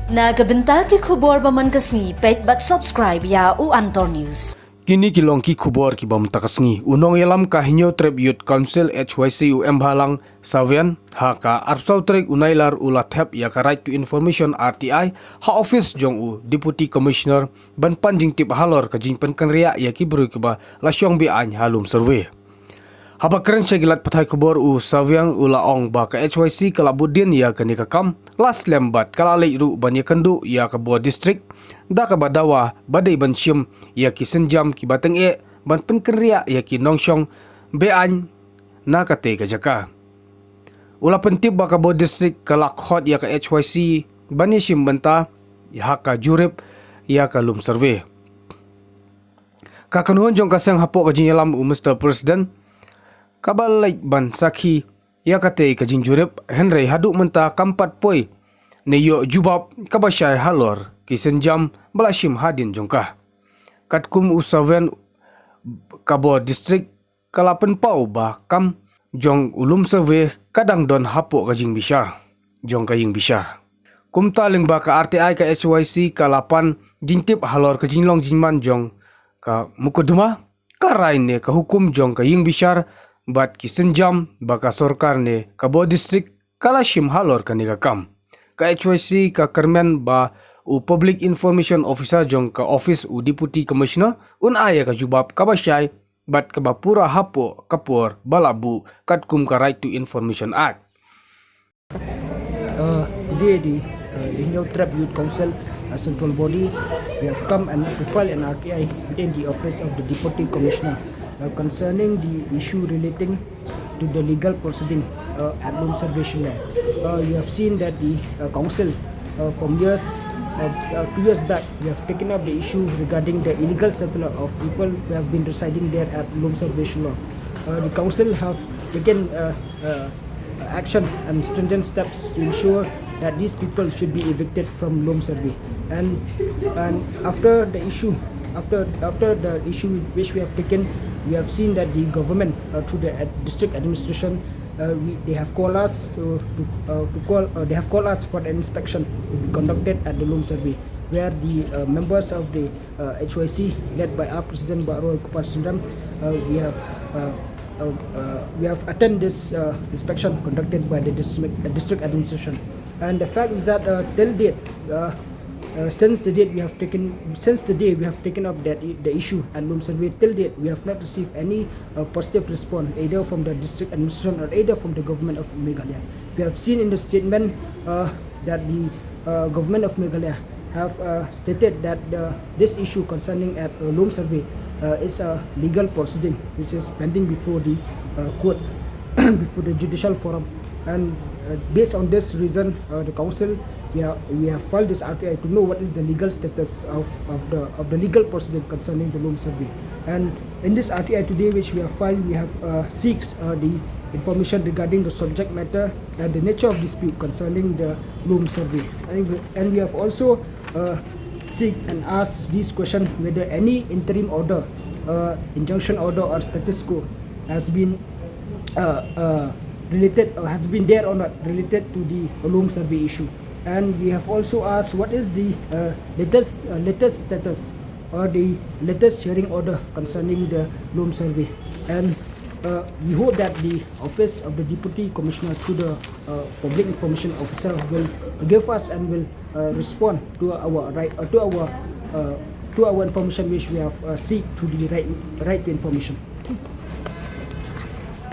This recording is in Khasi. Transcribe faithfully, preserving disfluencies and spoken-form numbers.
Na ka bynta ki khubor ba man ka sngi, peit bad subscribe ïa u Antor News. Kine ki long ki khubor kiba mynta ka sngi. U nongïalam ka Hynñiewtrep Youth Council, H Y C, u M Bhalang Sawian, ha ka arphew tarik u Nailar u la thep ïa ka Right to Information, R T I, ha office jong u Deputy Commissioner ban pan jingtip halor ka jingpynkynriah ïa ki briew kiba la shong be-aiñ ha Lum Survey. Haba kren sha ki lad pathai khubor, u Sawian u la ong ba ka H Y C ka la bud dien ïa kane ka kam la slem bad ka la leit ruh ban ïakynduh ïa ka bor district da kaba dawa ba dei ban shim ïa ki sienjam kiba tyngeh ban pynkynriah ïa ki nongshong be-aiñ na katei ka jaka. U la pyntip ba ka bor district ka la khot ïa ka H Y C ban ïashim bynta ha ka jurip ïa ka Lum Survey. Ka kynhun jong ka seng hapoh ka jingïalam, u Mister President, kaba leit ban sakhi ïa katei ka jingjurip, hynrei haduh mynta kam pat poi ne ïoh jubab kaba shai halor ki sienjam ba la shim hadien jong ka. Katkum u Sawian, ka bor district ka la pynpaw ba kam jong u Lum Survey ka dang don hapoh ka jingbishar jong ka ïing bishar. Kumta lyngba ka R T I, ka H Y C ka la pan jingtip halor ka jinglong jingman jong ka mukotduma, ka rai ne ka hukum jong ka ïing bishar bad ki sienjam ba ka sorkar ne ka bor district ka la shim halor kane ka kam. Ka H Y C ka kyrmen ba u Public Information Officer jong ka office u Deputy Commissioner un ai ïa ka jubab kaba shai bad kaba pura hapoh ka por ba la buh katkum ka Right to Information Act. Uh, today the, uh, the Hynñiewtrep Youth Council, a central body, we have come and to file an R T I within the office of the Deputy Commissioner, uh, concerning the issue relating to the legal proceeding, uh, at Lum Survey Shillong. Uh, you have seen that the, uh, council, uh, from years, uh, uh, two years back, we have taken up the issue regarding the illegal settler of people who have been residing there at Lum Survey Shillong. Uh, the council have taken, uh, uh, action and stringent steps to ensure that these people should be evicted from Lum Survey. And, and after the issue, after, after the issue which we have taken, we have seen that the government, uh, through the ad-, district administration, uh, we, they have called us to, to, uh, to call, uh, they have called us for an inspection to be conducted at the Lum Survey, where the, uh, members of the, uh, H Y C, led by our president, Bah Roy Kupar Sundram, uh, we have, uh, uh, uh, we have attended this, uh, inspection conducted by the district, uh, district administration. And the fact is that, uh, till date, uh, uh, since the date we have taken, since the day we have taken up that i-, the issue at Lum Survey, till date we have not received any, uh, positive response, either from the district administration or either from the government of Meghalaya. We have seen in the statement, uh, that the, uh, government of Meghalaya have, uh, stated that, uh, this issue concerning at, uh, Lum Survey, uh, is a legal proceeding which is pending before the, uh, court, before the judicial forum. And, uh, based on this reason, uh, the council, we have, we have filed this R T I to know what is the legal status of, of the, of the legal proceeding concerning the Lum Survey. And in this R T I today, which we have filed, we have, uh, seeks, uh, the information regarding the subject matter and the nature of dispute concerning the Lum Survey. And we, and we have also, uh, seek and ask this question whether any interim order, uh, injunction order or status quo has been, uh, uh, related or has been there or not related to the Lum Survey issue. And we have also asked what is the, uh, latest, uh, latest status or the latest hearing order concerning the Lum Survey. And, uh, we hope that the office of the Deputy Commissioner through the, uh, Public Information Officer will give us and will, uh, respond to our right, uh, to our, uh, to our information which we have, uh, seek to the right, right to information.